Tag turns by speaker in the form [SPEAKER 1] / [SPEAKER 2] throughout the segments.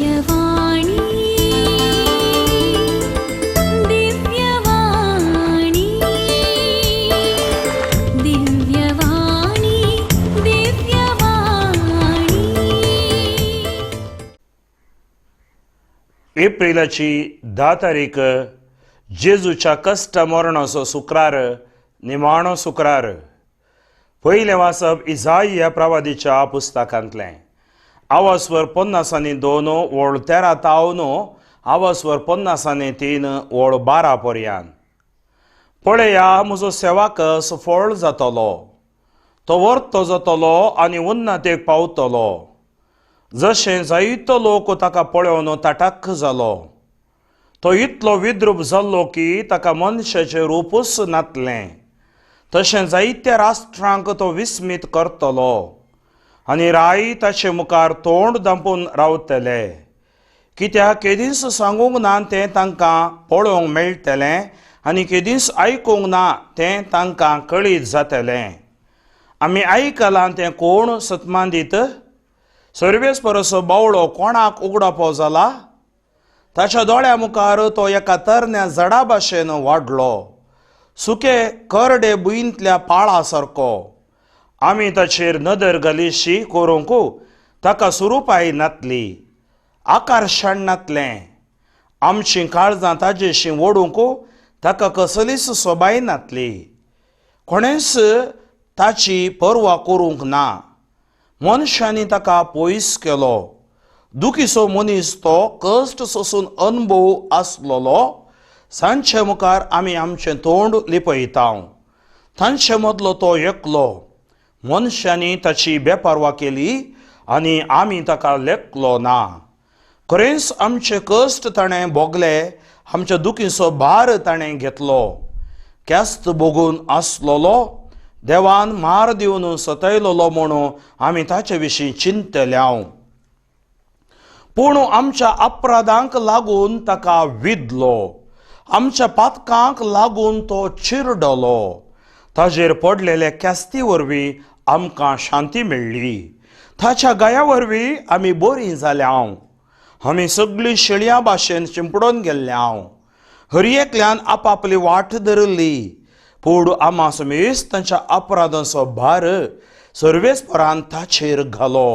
[SPEAKER 1] दिव्यवाणी, दिव्यवाणी, दिव्यवाणी, दिव्यवाणी.
[SPEAKER 2] एप्रिलाची 10 तारीख, जेजूच्या कश्ट मरणाचो शुक्रार, निमाणो शुक्रार. पयलें वाचप इजाई ह्या प्रवादीच्या पुस्तकांतलें. आवासवर 52 ओळ 13 तावन आवासवर 53 ओळ 12 पर्यान. पळया, म्हजो सेवाक सफळ जातलो, तो वर्तो जातलो आनी उन्नतेक पावतलो. जशें जायतो लोक ताका पळोवन ताटाक जालो. तो इतलो विद्रूप जाल्लो की ताका मनशाचें रुपूच नातलें. तशें जायत्या राष्ट्रांक तो विस्मीत करतलो आनी राय ताचे मुखार तोंड धांपून रावतले. कित्याक केदींच सांगूंक ना तें तांकां पळोवंक मेळटलें आनी केदींच आयकूंक ना तें तांकां कळीत जातलें. आमी आयकलां तें कोण सतमान दीत? सर्वेस परस बावळो कोणाक उगडापो जाला? ताच्या दोळ्या मुखार तो एका तरण्या झाडा भाशेन वाडलो, सुके करडे भुंयंतल्या पाळा सारको. आमी ताचेर नदर घालीशी करूंक ताका सुरुपाय नातली, आकर्शण नातलें. आमचीं काळजां ताजेशी ओडूंक ताका कसलीच सोबाय नातली. कोणेंच ताची पर्वा करूंक ना. मनशांनी ताका पयस केलो. दुखीचो मनीस तो, कश्ट सोसून अनुभव आसलेलो. सांजचे मुखार आमी आमचें तोंड लिपयता. तांचे मदलो तो एकलो. मनशांनी ताची बेपर्वा केली आनी आमी ताका लेखलो ना. खरेंच आमचे कश्ट ताणें भोगले, आमच्या दुखीचो भार ताणें घेतलो. केस्त भोगून आसलेलो, देवान मार दिवन सतयलोलो म्हणून आमी ताचे विशीं चिंतले. पूण आमच्या अपराधांक लागून ताका विदलो, आमच्या पातकांक लागून तो चिरडलो. ताजेर पडलेले केस्ती वरवीं आमकां शांती मेळ्ळी, ताच्या गाया वरवीं आमी बरीं जाल्या. आमी सगळीं शेळयां भाशेन शिंपडून गेल्ल्या. हर एकल्यान आपापली वाट धरली. पूण आमा समेस्त तांच्या अपराधांचो भार सर्वेस्परान ताचेर घालो.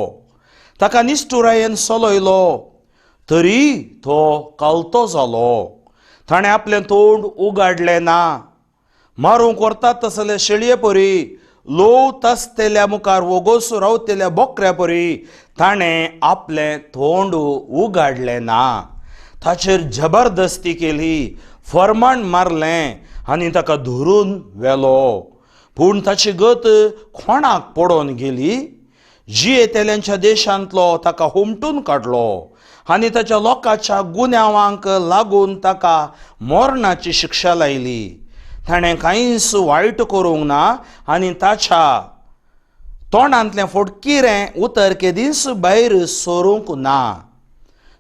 [SPEAKER 2] ताका निश्ठुरायेन चलयलो, तरी तो कालतो जालो. ताणें आपलें तोंड उगाडलें ना. मारूंक व्हरतात तसले शेळये परी, लोव तसतेल्या मुखार वोगोस रावतेल्या बोकऱ्या परी ताणें आपलें तोंड उगाडलें ना. ताचेर जबरदस्ती केली, फरमाण मारलें आनी ताका धरून व्हेलो. पूण ताची गत कोणाक पडोवन गेली? जियेतेल्यांच्या देशांतलो ताका हुमटून काडलो आनी ताच्या लोकांच्या गुन्यांवांक लागून ताका मरणाची शिक्षा लायली. ताणें कांयच वायट करूंक ना आनी ताच्या तोंडांतलें फटकिरें उतर केदींच भायर सरूंक ना.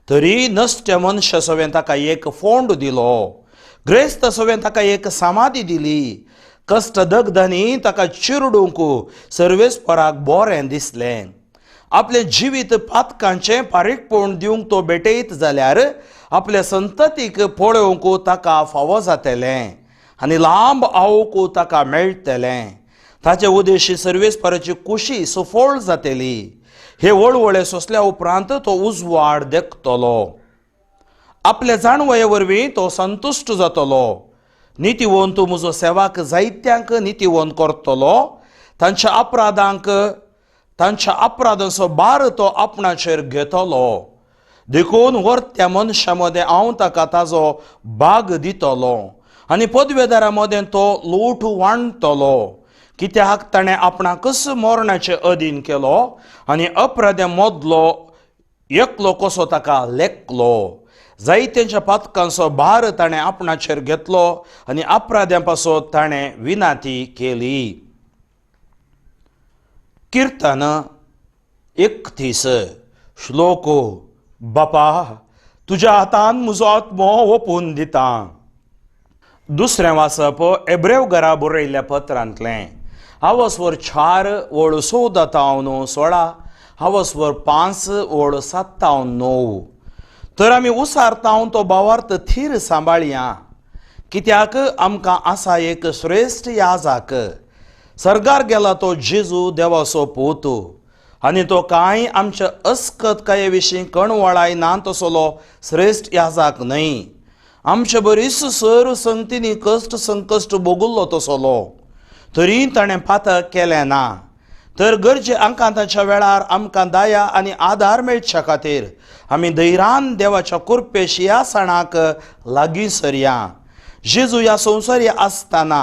[SPEAKER 2] तरी नश्ट्या मनशा सवें ताका एक फोंड दिलो, ग्रेस्त सवें ताका एक समाधी दिली. कश्ट दगदांनी ताका चिरडूंक सर्वेस्पराक बरें दिसलें. आपलें जिवीत पातकांचें फारीकपण दिवंक तो भेटयत जाल्यार आपल्या संततीक पळोवंक ताका फावो जातलें आनी लांब आवक ताका मेळटलें. ताचे उदेशी सर्वेस्पराची कुशी सफळ जातली. हे वळवळे सोंसल्या उपरांत तो उजवाड देखतलो. आपल्या जाणवये वरवीं तो संतुश्ट जातलो. नितीवंत म्हजो सेवाक जायत्यांक नितीवंत करतलो. तांच्या अपराधांक, तांच्या अपराधांचो भार तो आपणाचेर घेतलो. देखून व्हरत्या मनशां मदें हांव ताका ताजो भाग दितलो आनी पदवेदारा मदें तो लोट वांटतलो. कित्याक ताणें आपणाकच मरणाचे अधीन केलो आनी अपराध्या मदलो एकलो कसो ताका लेखलो. जायत्यांच्या पातकांचो भार ताणें आपणाचेर घेतलो आनी अपराध्यां पासत ताणें विनाती केली. किर्तन 31 श्लोक. बापा, तुज्या हातान म्हजो आत्मो ओपून दिता. दुसरें वाचप एब्रेव घरा बरयल्ल्या पत्रांतलें. आवसवर 4 ओळ 14 तावन 16, आवसवर 5 ओळ 7 तावन 9. तर आमी उसारतांव तो भावार्थ थीर सांबाळया, कित्याक आमकां आसा एक श्रेश्ठ याजाक, सर्गार गेला तो जेजू देवाचो पूत, आनी तो कांय आमच्या अस्कतकाये विशीं कणवळाय ना तसलो श्रेश्ठ याजाक न्हय. आमचे बरीच सर संगतींनी कश्ट संकश्ट भोगुल्लो तसलो, तरी ताणें पातक केलें ना. तर गरजे आंकांताच्या वेळार आमकां दया आनी आदार मेळच्या खातीर आमी धैरान देवाच्या कृपे शियासणाक लागीं सरया. जेजू ह्या संवसारी आसतना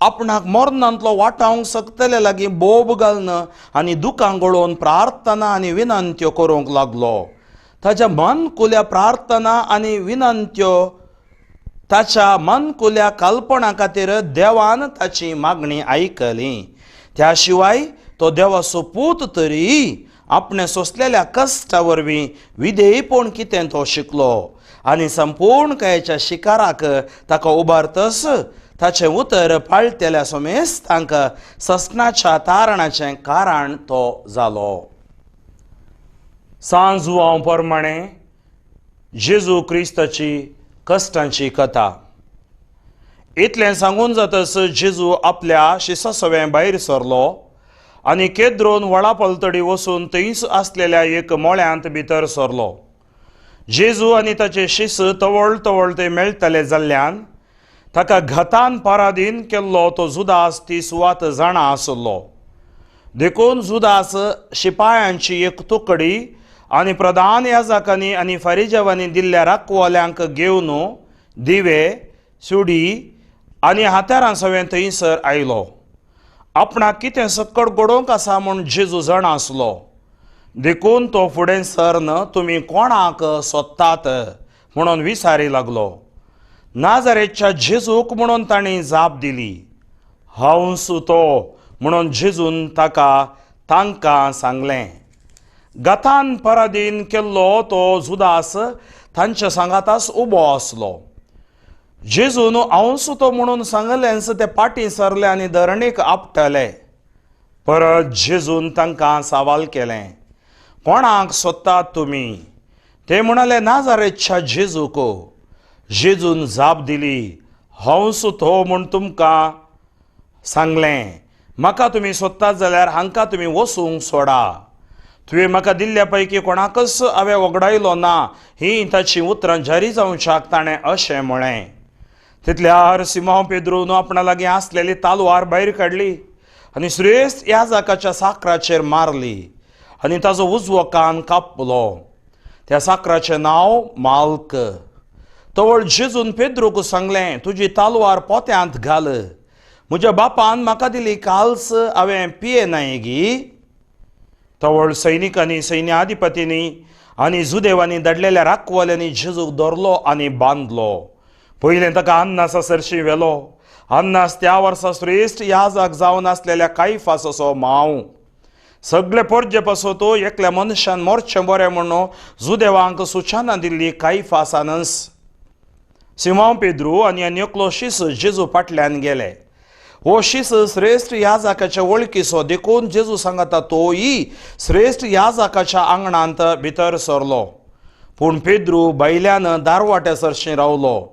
[SPEAKER 2] आपणाक मरणांतलो वाटावंक शकतले लागीं बोब घालून आनी दुकां गळोवन प्रार्थना आनी विनंत्यो करूंक लागलो. ताच्या मनकुल्या प्रार्थना आनी विनंत्यो ताच्या मनकुल्या कल्पना खातीर देवान ताची मागणी आयकली. त्या शिवाय तो देवाचो पूत तरी आपणें सोंसलेल्या कश्टा वरवीं विधेयपण कितें तो शिकलो आनी संपूर्णकायेच्या शिकाराक ताका उबारतस ताचें उतर पाळटेल्या समेस्तांक ससनाच्या तारणाचें कारण तो जालो. सांजुआंव प्रमाणें जेजू क्रिस्ताची कश्टांची कथा. इतलें सांगून जातच जेजू आपल्या शिसा सवें भायर सरलो आनी केद्रोन व्हडा पलतडी वचून थंयच आसलेल्या एक मोळ्यांत भितर सरलो. जेजू आनी ताचे शिस तवळ तवळ ते मेळटले जाल्ल्यान ताका घतान पराधीन केल्लो तो जुदास ती सुवात जाणा आसलो. देखून जुदास शिपायांची एक तुकडी आनी प्रधान याजकांनी आनी फारिजेवांनी दिल्ल्या राखवाल्यांक घेवन दिवे, सुडी आनी हात्यारां सवें थंयसर आयलो. आपणाक कितें सकट घडोवंक आसा म्हूण जेजू जाणा आसलो, देखून तो फुडें सरन तुमी कोणाक सोदतात म्हणून विचारी लागलो. नाजारेच्या जेजूक म्हणून तांणी जाप दिली. हांवच तो म्हणून जेजून ताका तांकां सांगलें. गतान पराधीन केल्लो तो जुदास तांच्या सांगाताच उबो आसलो. जेजून हांवच तो म्हणून सांगलेंच ते फाटीं सरले आनी धरणीक आपटले. परत जेजून तांकां सवाल केलें, कोणाक सोदतात तुमी? ते म्हणाले, नाजारेच्या जेजूक. जेजून जाप दिली, हांवच तो म्हूण तुमकां सांगलें. म्हाका तुमी सोदतात जाल्यार हांकां तुमी वचूंक सोडा. तुवें म्हाका दिल्ल्या पैकी कोणाकच हांवें वगडायलो ना. हीं ताचीं उतरां जारी जावच्याक ताणें अशें म्हळें. तितल्यार सिमांव पेद्रून आपणा लागीं आसलेली तालवार भायर काडली आनी श्रेश्ठ याजकाच्या साकराचेर मारली आनी ताजो उजवो कान कापलो. त्या साकराचें नांव माल्क. तवळ जेजून पेद्रूक सांगलें, तुजी तालवार पोत्यांत घाल. म्हज्या बापान म्हाका दिली काल्स हांवें पियेनाय गी? तवळ सैनिकांनी, सैन्याधिपतींनी आनी जुदेवांनी धाडलेल्या राखवाल्यांनी जेजूक धरलो आनी बांदलो. पयलें ताका अन्नासा सरशी व्हेलो. अन्नास त्या वर्सा श्रेश्ठ याजक जावन आसलेल्या कायफास असो मांव. सगळे पोरजे पासत एकल्या मनशान मोरचें बरें म्हणून जुदेवांक सुचना दिल्ली कायफासानच. सिमांव पेद्रू आनी आनी एकलो शीस जेजू फाटल्यान गेले. हो शीस श्रेश्ठ याजकाच्या वळखीचो, देखून जेजू सांगता तोय श्रेश्ठ याजकाच्या आंगणांत भितर सरलो. पूण पेद्रू भायल्यान दारवाट्या सरशीं रावलो.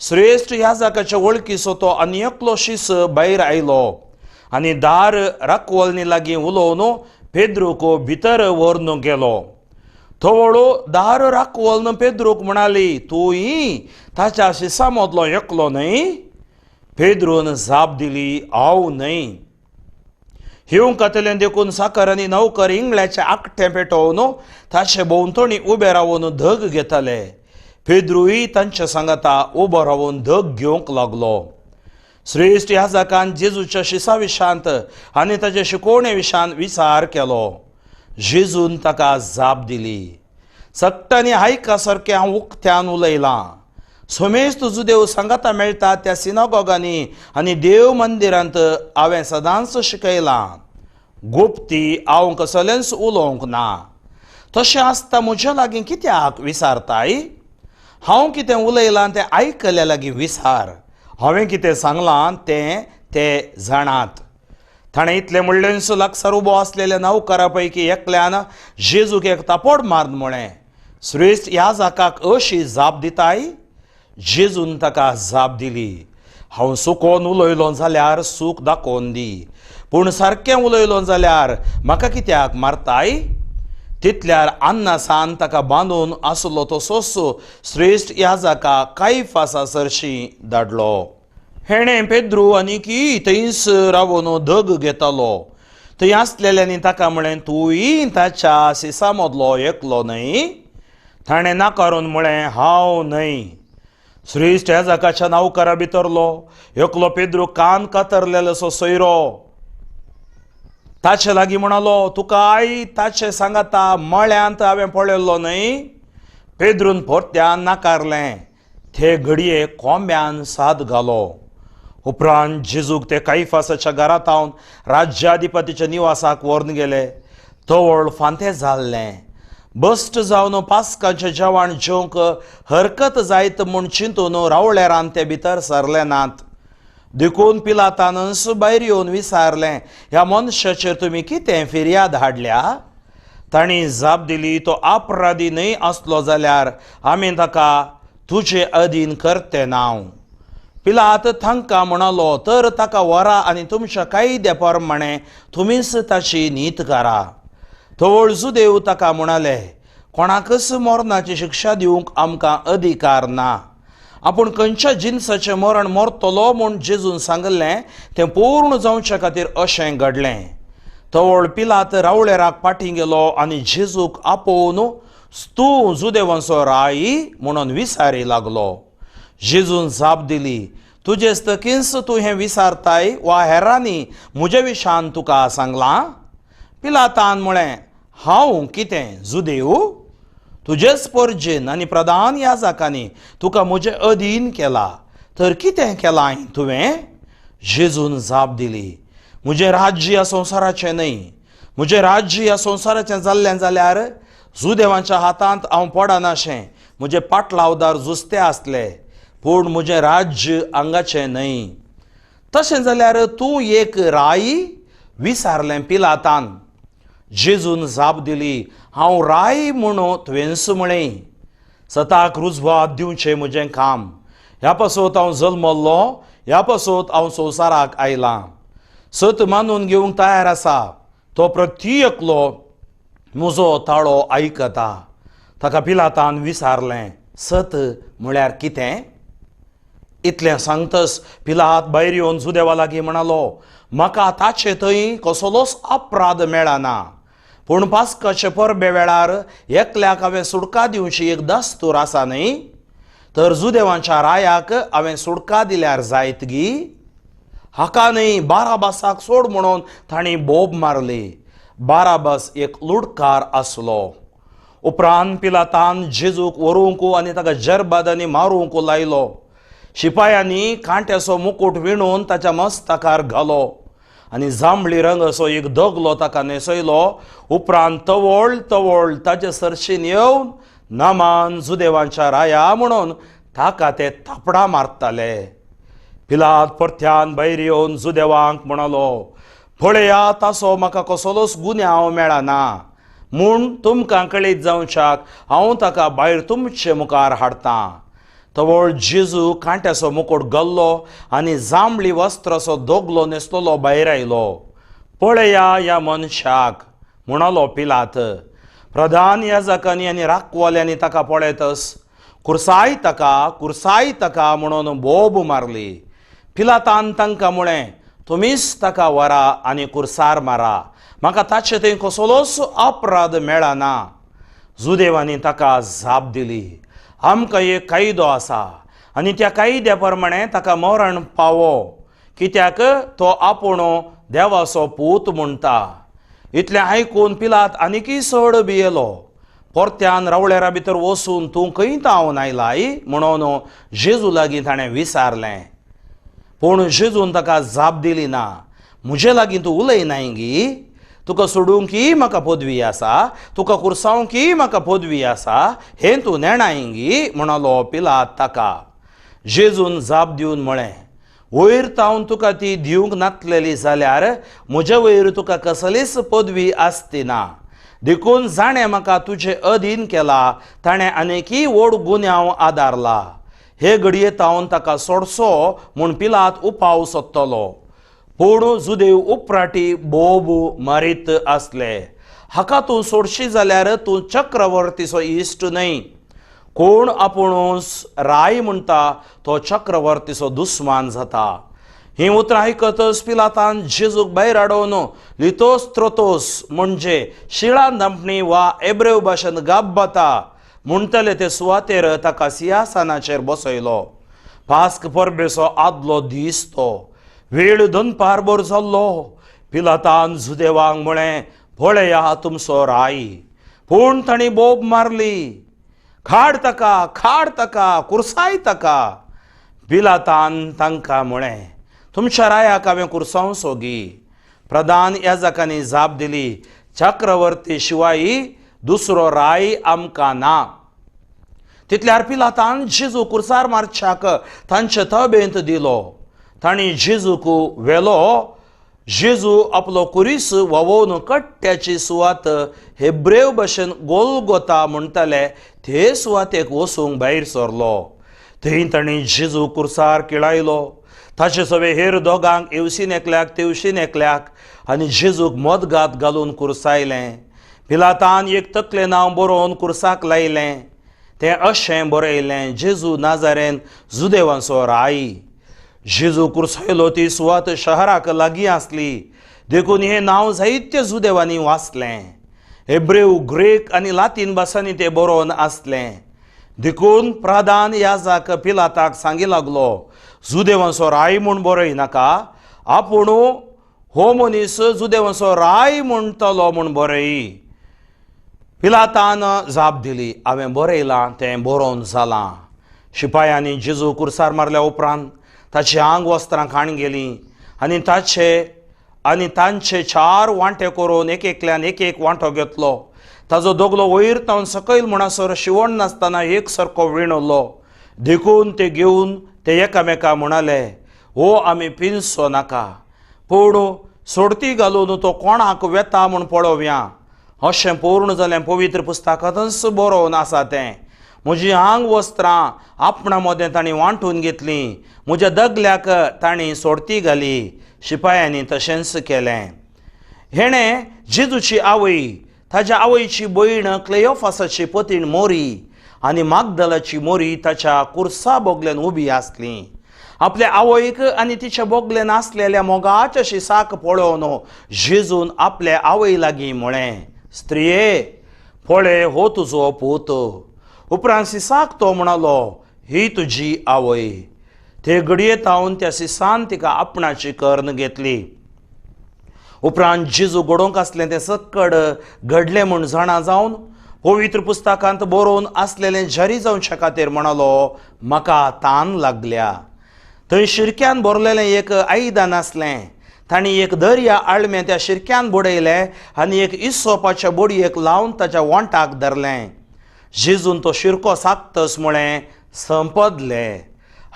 [SPEAKER 2] श्रेश्ठ याजकाच्या वळखीचो तो आनी एकलो शीस भायर आयलो आनी दार राखवलनी लागीं उलोवन पेद्रूक भितर व्हरून गेलो. थवळो दार राखवलन पेद्रूक म्हणाली, तूंय ताच्या शिसा मदलो एकलो न्हय? पेद्रून जाप दिली, हांव न्हय. हिवंक खातलें देखून साकर आनी नौकर इंगळ्याचें आकटें पेटोवन ताचे भोंवतणी उबे रावन धग घेताले. पेद्रूय तांच्या सांगाता उबो रावन धग घेवंक लागलो. श्रेश्ठ याजकान जेजूच्या शिसा विशांत आनी ताच्या शिकोवणे विशांत विचार केलो. जेजून ताका जाप दिली, सगटांनी आयका सारकें हांव उक्त्यान उलयलां. सोमेस्त जुदेव सांगाता मेळटा त्या सिनागोगांनी आनी देव मंदिरांत हांवें सदांच शिकयलां. गुप्ती हांव कसलेंच उलोवंक ना. तशें आसता म्हज्या लागीं कित्याक विचारताय? हांव कितें उलयलां तें आयकल्या लागीं विचार. हांवें कितें सांगलां तें ते जाणात. ताणें इतलें म्हणलेंच लागसार उबो आसलेल्या नौकरा पैकी एकल्यान जेजूक एक तापोड मारून म्हळें, श्रेश्ठ याजकाक अशी जाप दिताय? जेजून ताका जाप दिली, हांव सुकोन उलयलो जाल्यार सूख दाखोवन दी, पूण सारकें उलयलो जाल्यार म्हाका कित्याक मारताय? तितल्यार अन्नासान ताका बांदून आसलो तसोच श्रेश्ठ याजका कायफासा सरशी धाडलो. हेणें पेद्रू आनीकी थंयच रावन धग घेतालो. थंय आसलेल्यांनी ताका म्हळें, तूंय ताच्या सिसा मदलो एकलो न्हय? ताणें नाकारून म्हळें, हांव न्हय. श्रेश्ठ याजकाच्या नावकारा भितरलो एकलो पेद्रू कान कातरलेलो सोयरो ताचे लागीं म्हणालो, तुकाय ताचे सांगाता मळ्यांत हांवें पळयल्लो न्हय? पेद्रून परत्यान नाकारलें. ते घडये कोंब्यान साद घालो. उपरांत जेजूक ते कायफासाच्या घरांत हांव राज्याधिपतीच्या निवासाक व्हरून गेले. तवळ फांतें जाल्लें. बस्ट जावन पास्कांचें जेवण जेवंक हरकत जायत म्हूण चिंतून रावळेरान ते भितर सरले नात. देखून पिलातानच भायर येवन विचारलें, ह्या मनशाचेर तुमी कितें फिर्याद हाडल्या? तांणी जाप दिली, तो अपराधी न्हय आसलो जाल्यार आमी ताका तुजे अधीन करते नांव. पिलात तांकां म्हणालो, तर ताका व्हरा आनी तुमच्या कायद्या प्रमाणे तुमीच ताची नीत करा. तवळ जुदेव ताका म्हणाले, कोणाकच मरणाची शिक्षा दिवंक आमकां अधिकार ना. आपूण खंयच्या जिनसाचें मरण मरतलो म्हूण जेजून सांगिल्लें तें पूर्ण जावचे खातीर अशें घडलें. तवळ पिलात रावळेराक फाटीं गेलो आनी जेजूक आपोवन तूं जुदेवांचो राय म्हणून विचारी लागलो. जेजून जाप दिली, तुजेच तकींच तूं हें विचारताय वा हेरांनी म्हज्या विशान तुका सांगलां? पिलातान म्हळें, हांव कितें जुदेव? तुजेच परजेन आनी प्रधान याजकांनी तुका म्हजे अधीन केला, तर कितें केलां तुवें? जेजून जाप दिली, म्हजें राज्य ह्या संवसाराचें न्हय. म्हजें राज्य ह्या संवसाराचें जाल्लें जाल्यार जुदेवांच्या हातांत हांव पडनाशें म्हजे पाटलावदार जुस्ते आसले, पूण म्हजें राज्य हांगाचें न्हय. तशें जाल्यार तूं एक राय? विचारलें पिलातान. जेजून जाप दिली, हांव राय म्हणून तुवेंच म्हळें. सताक रुजवात दिवचें म्हजें काम. ह्या पासत हांव जल्मल्लो, ह्या पासत हांव संवसाराक आयलां. सत मानून घेवंक तयार आसा तो प्रत्येकलो म्हजो ताळो आयकता. ताका पिलातान विचारलें, सत म्हळ्यार कितें? इतलें सांगतच पिलात भायर येवन जुदेवा लागीं म्हणालो, म्हाका ताचे थंय कसलोच अपराध मेळना, पूण पास्काचे परबे वेळार एकल्याक हांवें सुटका दिवची एक दस्तूर आसा न्हय? तर जुदेवांच्या रायाक हांवें सुटका दिल्यार जायत गी? हाका न्हय, बाराबासाक सोड म्हणून तांणी बोब मारली. बाराबास एक लुडकार आसलो. उपरांत पिलातान जेजूक व्हरूंक आनी ताका जरबादांनी मारूंक लायलो. शिपायांनी कांट्याचो मुकूट विणून ताच्या मस्तकार घालो आनी जांबळी रंगाचो एक दगलो ताका न्हेसयलो. उपरांत तवळ तवळ ताचे सरशीन येवन नामान जुदेवांच्या राया म्हणून ताका ते थापडां मारताले. पिलात परत्यान भायर येवन जुदेवांक म्हणालो, पळयात ताचो म्हाका कसलोच गुन्यांव मेळना म्हूण तुमकां कळीत जावच्याक हांव ताका भायर तुमचे मुखार हाडटां. तवळ जेजू कांट्याचो मुकोट गल्लो आनी जांबळी वस्त्राचो दोगलो न्हेसलेलो भायर आयलो. पळया ह्या मनशाक, म्हणालो पिलात. प्रधान याजकांनी आनी राखवाल्यांनी ताका पळयतच कुर्साय ताका, कुर्साय ताका म्हणून बोब मारली. पिलातान तांकां म्हळें, तुमीच ताका व्हरा आनी कुर्सार मारा, म्हाका ताचे थंय कसलोच अपराध मेळना. जुदेवांनी ताका जाप दिली, आमकां एक कायदो आसा आनी त्या कायद्या प्रमाणे ताका मरण पावो, कित्याक तो आपूण देवाचो पूत म्हणटा. इतलें आयकून पिलात आनीकय चड भियेलो. परत्यान रावळेरा भितर वचून तूं खंय तावन आयलाय म्हणून जेजू लागीं ताणें विचारलें. पूण जेजून ताका जाप दिली ना. म्हजे लागीं तूं उलयनाय गी? तुका सोडूंकय म्हाका पदवी आसा, तुका कुर्सावंकय म्हाका पदवी आसा, हें तूं नेणाय गी? म्हणालो पिलात ताका. जेजून जाप दिवन म्हळें, वयर तावन तुका ती दिवंक नातलेली जाल्यार म्हजे वयर तुका कसलीच पदवी आसती ना. देखून जाणें म्हाका तुजे अधीन केला ताणें आनीकय व्हड गुन्यांव आदारला. हे घडये तावन ताका सोडचो म्हूण पिलात उपाव सोदतलो. पूण जुदेव उपराटी बोब मारीत आसले, हाका तूं सोडशी जाल्यार तूं चक्रवर्तीचो इश्ट न्हय. कोण आपुणूच राय म्हणटा तो चक्रवर्तीचो दुस्मान जाता. ही उतरां आयकतच पिलातान जेजूक भायर हाडून लितोस्त्रोतोस म्हणजे शिळान धांपणी वा एब्रेव भाशेन गाब्बाता म्हणटले ते सुवातेर ताका सिंहासनाचेर बसयलो. पास्क परबेचो आदलो दीस तो. वेळ दनपारभर जाल्लो. पिलातान जुदेवांक म्हळें, पळया तुमचो राय. पूण तांणी बोब मारली, खाड ताका, खाड ताका, कुर्साय ताका. पिलातान तांकां म्हळें, तुमच्या रायाक हांवें कुर्सावचो गी? प्रधान याजकांनी जाप दिली, चक्रवर्ती शिवाय दुसरो राय आमकां ना. तितल्यार पिलातान जेजू कुर्सार मारच्याक तांचे तबेंत दिलो. तांणी जेजूक व्हेलो. जेजू आपलो कुरीस व्हांवोवन कट्ट्याची सुवात हेब्रेव भाशेन गोलगोता म्हणटाले ते सुवातेक वचूंक भायर सरलो. थंय तांणी जेजू कुर्सार किळायलो. ताचे सवे हेर दोगांक येवशीन एकल्याक तेवशीन एकल्याक आनी जेजूक मदघात घालून कुर्सायलें. पिलातान एक तकलें नांव बरोवन कुर्साक लायलें. तें अशें बरयलें, जेजू नाजारेन जुदेवांचो राय. जेजू कुर्सायलो ती सुवात शहराक लागीं आसली, देखून हें नांव जायत्या जुदेवांनी वाचलें. हेब्रेव, ग्रीक आनी लातीन भासांनी तें बरोवन आसलें. देखून प्रधान याजक पिलाताक सांगी लागलो, जुदेवांचो राय म्हूण बरय नाका, आपूण हो मनीस जुदेवांचो राय म्हणटलो म्हूण बरय. पिलातान जाप दिली, हांवें बरयलां तें बरोवन जालां. शिपायांनी जेजू कुर्सार मारल्या उपरांत ताची आंग वस्त्रां खाण गेलीं आनी ताचे आनी तांचे चार वांटे करून एक एकल्यान एक एक वांटो घेतलो. ताजो दोगलो वयर तावन सकयल म्हणसर शिवण नासतना एक सारको विणलो. देखून ते घेवन ते एकामेका म्हणाले, हो आमी पिनसो नाका, पूण सोडती घालून तो कोणाक वेता म्हूण पळोवया. अशें पूर्ण जालें पवित्र पुस्तकांतच बरोवन आसा तें. म्हजी आंग वस्त्रां आपणा मदें तांणी वांटून घेतलीं, म्हज्या दगल्याक तांणी सोडती घाली. शिपायांनी तशेंच केलें. हेणें जेजूची आवय, ताज्या आवयची भयण क्लेयोफासाची पतीण मोरी आनी मागदलाची मोरी ताच्या कुर्सा बोगल्यान उबी आसली. आपल्या आवयक आनी तिच्या बोगल्यान आसलेल्या मोगाच्या शिसाक पळोवन जेजून आपल्या आवय लागीं म्हळें, स्त्रिये पळय हो तुजो पूत. उपरांत सिसाक तो म्हणालो, ही तुजी आवय. ते घडये तावन त्या सिसान तिका आपणाची कर्ण घेतली. उपरांत जेजू घडोवंक आसलें तें सक्कड घडलें म्हूण जाणा जावन पवित्र पुस्तकांत बरोवन आसलेलें जारी जावचे खातीर म्हणालो, म्हाका तान लागल्या. थंय शिरक्यान भरलेलें एक आयदन आसलें. तांणी एक दर्या आळमें त्या शिरक्यान बुडयलें आनी एक इसोपाच्या बोडयेक लावन ताच्या वोंटाक धरलें. जेजून तो शिरको साकतच म्हळें, संपदलें,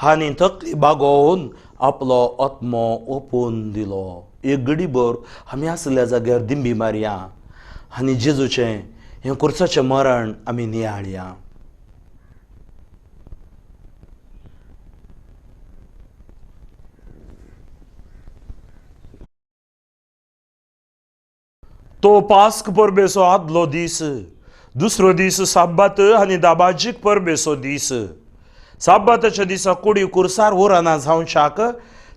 [SPEAKER 2] आनी तकली बागोवन आपलो आत्मो ओपून दिलो. एक घडीभर आमी आसल्या जाग्यार दिंबी मारया आनी जेजूचें हें कुर्साचें मरण आमी नियाळया. तो पास्क परबेचो आदलो दीस, दुसरो दीस साब्बात आनी दाबाजीक परबेचो दीस. साब्बाताच्या दिसा कुडी कुर्सार उरना जावच्याक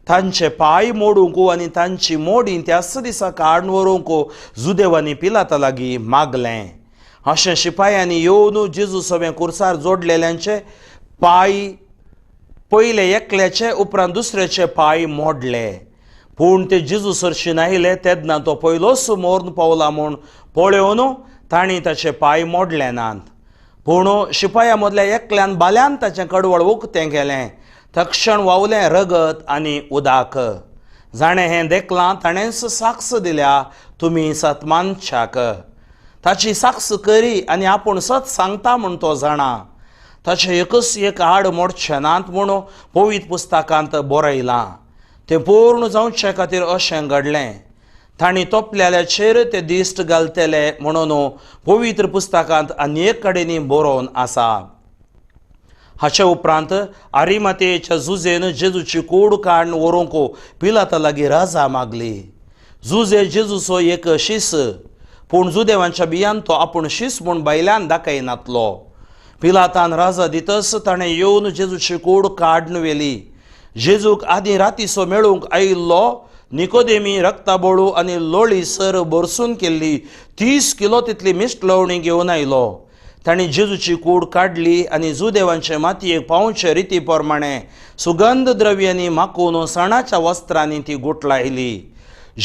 [SPEAKER 2] तांचे पांय मोडूंक आनी तांची मोडी त्याच दिसा काडून व्हरूंक जुदेवांनी पिलाता लागीं मागलें. अशें शिपायांनी येवन जेजू सवें कुर्सार जोडलेल्यांचे पांय पयले एकल्याचे उपरांत दुसऱ्याचे पांय मोडले. पूण ते जेजू सरशीं आयले तेन्ना तो पयलोच मोर्न पावला म्हूण पळोवन तांणी ताचे पांय मोडले नात. पूण शिपाया मदल्या एकल्यान बाल्यान ताचें कडवळ उकतें केलें. तक्षण व्हांवलें रगत आनी उदक. जाणें हें देखलां ताणेंच साक्ष दिल्या, तुमी सतमानशाक. ताची साक्ष करी आनी आपूण सत सांगता म्हूण तो जाणा. ताचें एकच एक हाड मोडचें नात म्हूण पवित्र पुस्तकांत बरयलां. तें पूर्ण जावचे खातीर अशें घडलें. तांणी तोपल्याचेर ते दिश्ट घालतले म्हणून पवित्र पुस्तकांत अनेक कडेनी बरोवन आसा. हाचे उपरांत आरिमातेच्या जुजेन जेजूची कूड काडून व्हरूंक पिलाता लागीं रजा मागली. जुजे जेजूचो एक शीस, पूण जुदेवांच्या बियान तो आपूण शीस म्हूण भायल्यान दाखयनातलो. पिलातान रजा दितच ताणें येवन जेजूची कूड काडून व्हेली. जेजूक आदीं रातीचो मेळूंक आयिल्लो निकोदेमी रक्ताबोळू आनी लोळी सर भरसून केल्ली 30 किलो तितली मिश्ट लवणी घेवन आयलो. तांणी जेजूची कूड काडली आनी जुदेवांचे मातयेक पावचे रिती प्रमाणे सुगंध द्रव्यांनी माकून सणाच्या वस्त्रांनी ती गुटलायली.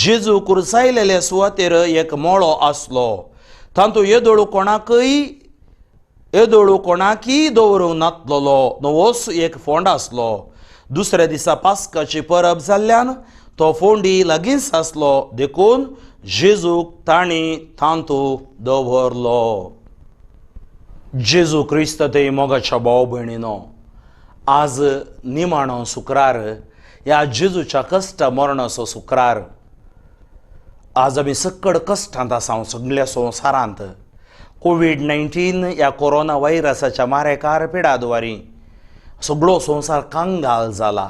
[SPEAKER 2] जेजू कुर्सायलेले सुवातेर एक मळो आसलो. तातूंत येदोळू कोणाकय दवरूंक नातलेलो नवोच एक फोंड आसलो. दुसऱ्या दिसा पास्काची परब जाल्ल्यान तो फोंडी लागींच आसलो, देखून जेजूक तांणी तांतू दवरलो. जेजू क्रिस्त ते मोगाच्या भाव भयणीनो, आज निमाणो शुक्रार, ह्या जेजूच्या कश्ट मरणाचो शुक्रार. आज आमी सक्कड कश्टांत आसा सगल्या संवसारांत. कोवीड-19 ह्या कोरोना व्हायरसाच्या मारेकार पिडाद्वारी सगळो संवसार कंगाल जाला.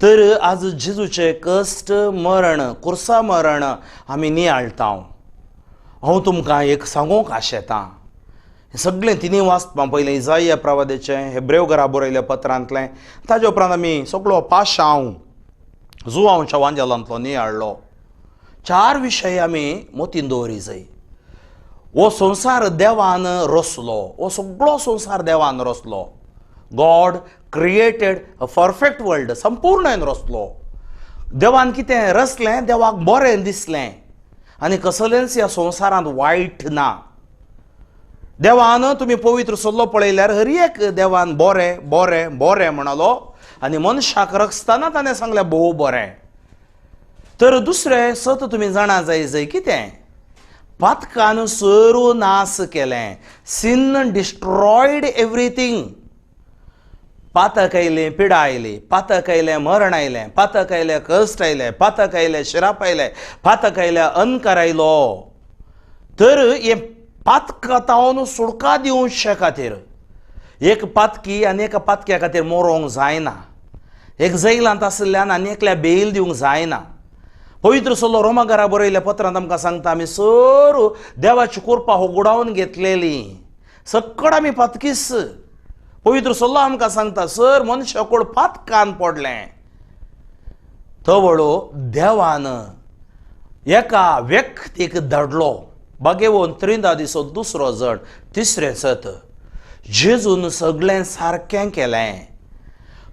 [SPEAKER 2] तर आज जेजूचें कश्ट मरण, कुर्सा मरण आमी नियाळटा. हांव तुमकां एक सांगूंक आशेतां, सगळें तिनूय वाचपां पयलें इजाया प्रवादेचें, हेब्रेव घरा बरयल्या पत्रांतलें, ताजे उपरांत आमी सगळो पाशांव जुवांवच्या वांजेलांतलो नियाळ्ळो. चार विशय आमी मोतीन दवरी जाय. हो संवसार देवान रचलो, हो सगळो संवसार देवान रचलो. God created a perfect world, संपूर्ण रचलो देवान. कितें रचलें देवाक बरें दिसलें आनी कसलेंच ह्या संवसारांत वायट ना. देवान तुमी पवित्र सल्लो पळयल्यार हर एक देवान बरें बरें बरें म्हणलो आनी मनशाक रचतना ताणें सांगलें भोव बरें. तर दुसरें सत तुमी जाणा जाय जाय कितें? पातकान सरू नास केलें. Sin destroyed everything. पातक आयलें पिडा आयली, पातक आयलें मरण आयलें, पातक आयलें कश्ट आयलें, पातक आयलें शिराप आयलें, पातक आयलें अनकार आयलो. तर हे पातकातावन सुडका दिवचे खातीर एक पातकी आनी एका पातक्या खातीर मरोंक जायना. एक जैलांत आशिल्ल्यान आनी एकल्या बेल दिवंक जायना. पवित्र सल्लो रोमाघरा बरयल्ल्या पत्रांत आमकां सांगता, आमी सर देवाची कृपा होगडावन घेतलेली, सक्कड आमी पातकीस. पवित्र सल्लो आमकां सांगता, सर मनशाकूळ पातकान पडलें. तवळो देवान एका व्यक्तीक धाडलो, बागेवन त्रिंदा दिसो दुसरो जण, तिसरें सत जेजून सगळें सारकें केलें.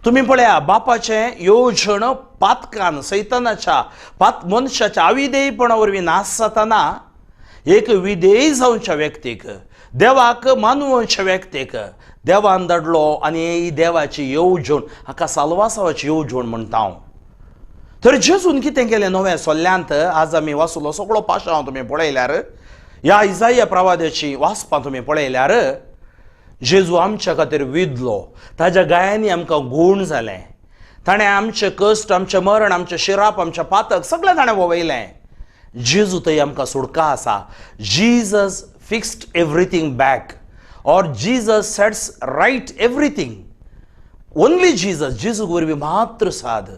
[SPEAKER 2] तुमी पळया, बापाचें येवजण पातकान सैतानाच्या पात मनशाच्या अविधेयपणा वरवीं नाश जातना एक विधेय जावच्या व्यक्तीक, देवाक मानवच्या व्यक्तीक देवान धाडलो आनी ही देवाची येवजण, हाका साल्वासावाची येवजण म्हणटा हांव. तर जेजून कितें केलें नव्या सोल्ल्यांत? आज आमी वाचलो सगळो पाशांव तुमी पळयल्यार, ह्या इजाया प्रवाद्याची वाचपां तुमी पळयल्यार, जेजू आमच्या खातीर विदलो. ताज्या गायांनी आमकां गूण जालें. ताणें आमचें कश्ट, आमचें मरण, आमचें शिराप, आमचें पातक सगळें ताणें वळयलें. जेजू थंय आमकां सुडका आसा. Jesus fixed everything back or Jesus sets right everything. Only Jesus, जेजू वरवीं मात्र साद.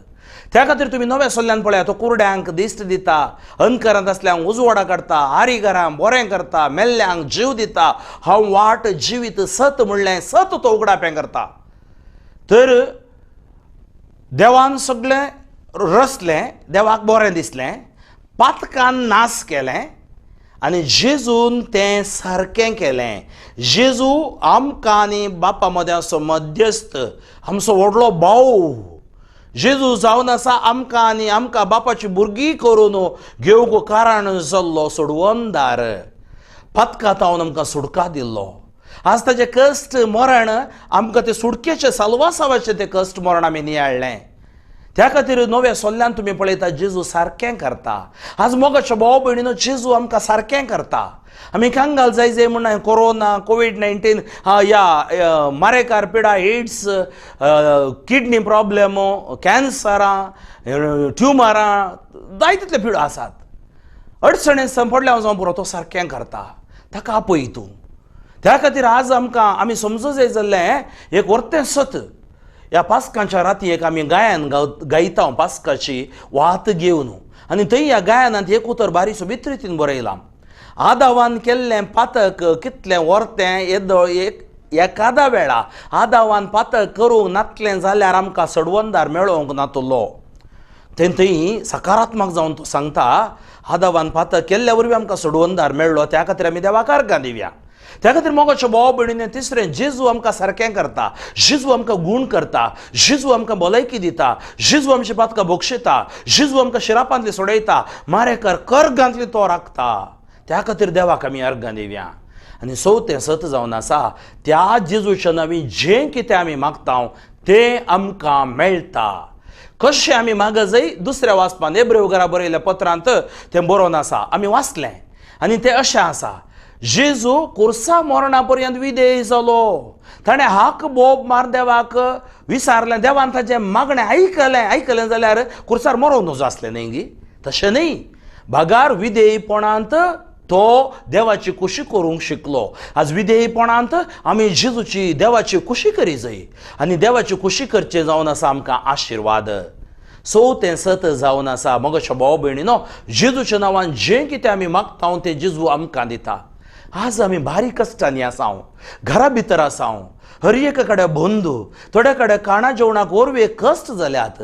[SPEAKER 2] त्या खातीर तुमी नव्या सल्ल्यान पळया, तो कुरड्यांक दिश्ट दिता, अंधकारांत आसल्यांक उजवाडा काडटा, आरीघरांक बरें करता, मेल्ल्यांक जीव दिता. हांव वाट, जिवीत, सत म्हणलें सत तो उगडापें करता. तर देवान सगळें रचलें, देवाक बरें दिसलें. पातकान नास केलें आनी जेजून तें सारकें केलें. जेजू आमकां आनी बापा मदें असो मध्यस्थ, आमचो व्हडलो भाव जेजू जावन आसा. आमकां आनी आमकां बापाची भुरगीं करून घेवंक कारण जाल्लो सोडवणदार, पातका तावन आमकां सुडका दिल्लो. आज ताजें कश्ट मरण आमकां तें सुडकेचें, साल्वासावाचें तें कश्ट मरण आमी नियाळ्ळें. त्या खातीर नव्या सोल्ल्यान तुमी पळयता, जेजू सारकें करता. आज मोगाच्या भाव भयणीनो, जेजू आमकां सारकें करता. आमी कांगाल जाय जाय म्हणून कोरोना, कोवीड-19 ह्या मारेकार पिडा, एड्स, किडनी प्रॉब्लेम, कॅन्सरां, ट्युमरां, जाय तितले पिडा आसात. अडचणेन सांपडलें हांव जावं पुरो, तो सारकें करता, ताका आपय तूं. त्या खातीर आज आमकां आमी समजूं जाय जाल्लें एक वर्तें सत. ह्या पास्कांच्या राती एक आमी गायन गायता पास्काची वात घेवन, आनी थंय ह्या गायनांत एक उतर बारी सोबीत रितीन बरयलां. आदावान केल्लें पातक कितलें वर्तें येदो एक एकादा वेळा आदावान पातक करूंक नातलें जाल्यार आमकां सडवंदार मेळोवंक नातलो. थंय थंय सकारात्मक जावन तो सांगता, आदावान पातक केल्ल्या वरवीं आमकां सोडवंदार मेळ्ळो, त्या खातीर आमी देवाक अर्गां दिवया. त्या खातीर मोगाच्यो भाव भयणीने, तिसरें, जेजू आमकां सारकें करता, जेजू आमकां गूण करता, जेजू आमकां भलायकी दिता, जेजू आमची पातकां बक्षिता, जेजू आमकां शिरापांतली सोडयता, मारेकर कर्गांतली तो राखता. त्या खातीर देवाक आमी अर्गां दिवया. आनी चवथें सत जावन आसा, त्या जेजूच्या नांवी जें कितें आमी मागता तें आमकां मेळटा. कशें आमी मागत जाय? दुसऱ्या वाचपान एब्रेव घरा बरयल्या पत्रांत तें बरोवन आसा, आमी वाचलें आनी तें अशें आसा. जेजू कुर्सा मरणा पर्यंत विधेय जालो. ताणें हाक बोब मार देवाक विचारलें, देवान ताजें मागणें आयकलें. आयकलें जाल्यार कुर्सार मरोवंक नजो आसलें न्ही गी? तशें न्ही, बागार विधेयपणांत तो देवाची खुशी करूंक शिकलो. आज विधेयपणांत आमी जेजूची देवाची खुशी करी जाय आनी देवाची खुशी करचें जावन आसा आमकां आशिर्वाद. चवथें सत जावन आसा, मगोच्या भाव भयणीनो, जेजूच्या नांवान जें कितें आमी मागता तें जेजू आमकां दिता. आज आमी बारीक कश्टांनी आसा, घरा भितर आसा, हर एका कडेन बंदू, थोड्या कडेन खाणा जेवणाक वरवीं कश्ट जाल्यात.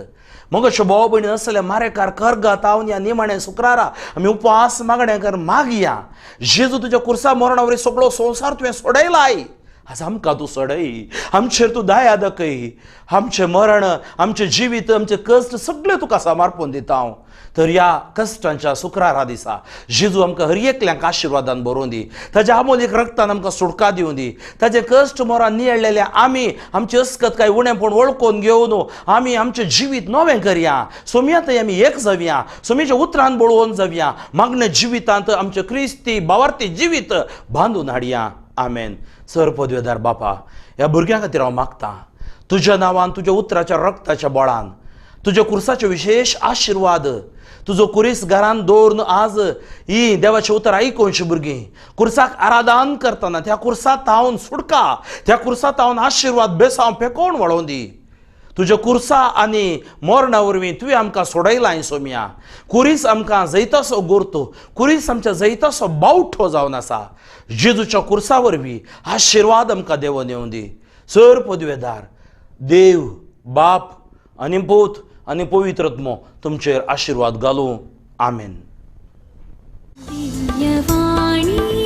[SPEAKER 2] मगोच्यो भाव भयणी आसले मारेकार करगात हांव ह्या निमाणें शुक्रारा आमी उपवास मागणें कर मागया, जेजू तुज्या कुर्सा मरणा वरवीं सगळो संवसार तुवें सोडयलाय, आज आमकां तूं सोडय, आमचेर तूं दया दाखय, आमचें मरण, आमचें जिवीत, आमचें कश्ट सगळें तुका समर्पण दिता हांव. तर ह्या कश्टांच्या शुक्रारा दिसा जेजू आमकां हर एकल्यांक आशिर्वादान भरोवन दी, ताज्या आमोलीक रक्तान आमकां सुटका दिवं दी. ताजें कश्ट मोरान नियळ्ळेले आमी आमची अस्कत काय उणेपण वळखून घेवन आमी आमचें जिवीत नवें करया. सोमया थंय आमी एक जावया, सोमयेच्या उतरान बळोवन जावया, मागण्या जिवितांत आमचें क्रिस्ती बावार्थी जिवीत बांदून हाडया. आमेन. सर पदवेदार बापा, ह्या भुरग्यां खातीर हांव मागतां, तुज्या नांवान, तुज्या उतराच्या रक्ताच्या बळान, तुज्या कुर्साचे विशेश आशिर्वाद, तुजो कुरीस घरान दवरून आज ही देवाचें उतर आयकोवची भुरगीं कुर्साक आराधन करतना त्या कुर्सा तावन सुटका, त्या कुर्सा तावन आशिर्वाद बेसांव पेकोवन वळोवन दी. तुज्या कुर्सा आनी मरणा वरवीं तुवें आमकां सोडयलां सोमया. कुरीस आमकां जैताचो गोरतो, कुरीस आमच्या जैताचो बावठो जावन आसा. जेजूच्या कुर्सा वरवीं आशिर्वाद आमकां देवोन येवं दी. सर पदवेदार देव बाप आनी पूत आनी पवित्रत्मो तुमचेर आशिर्वाद घालूं. आमेन.
[SPEAKER 1] दिव्यवाणी.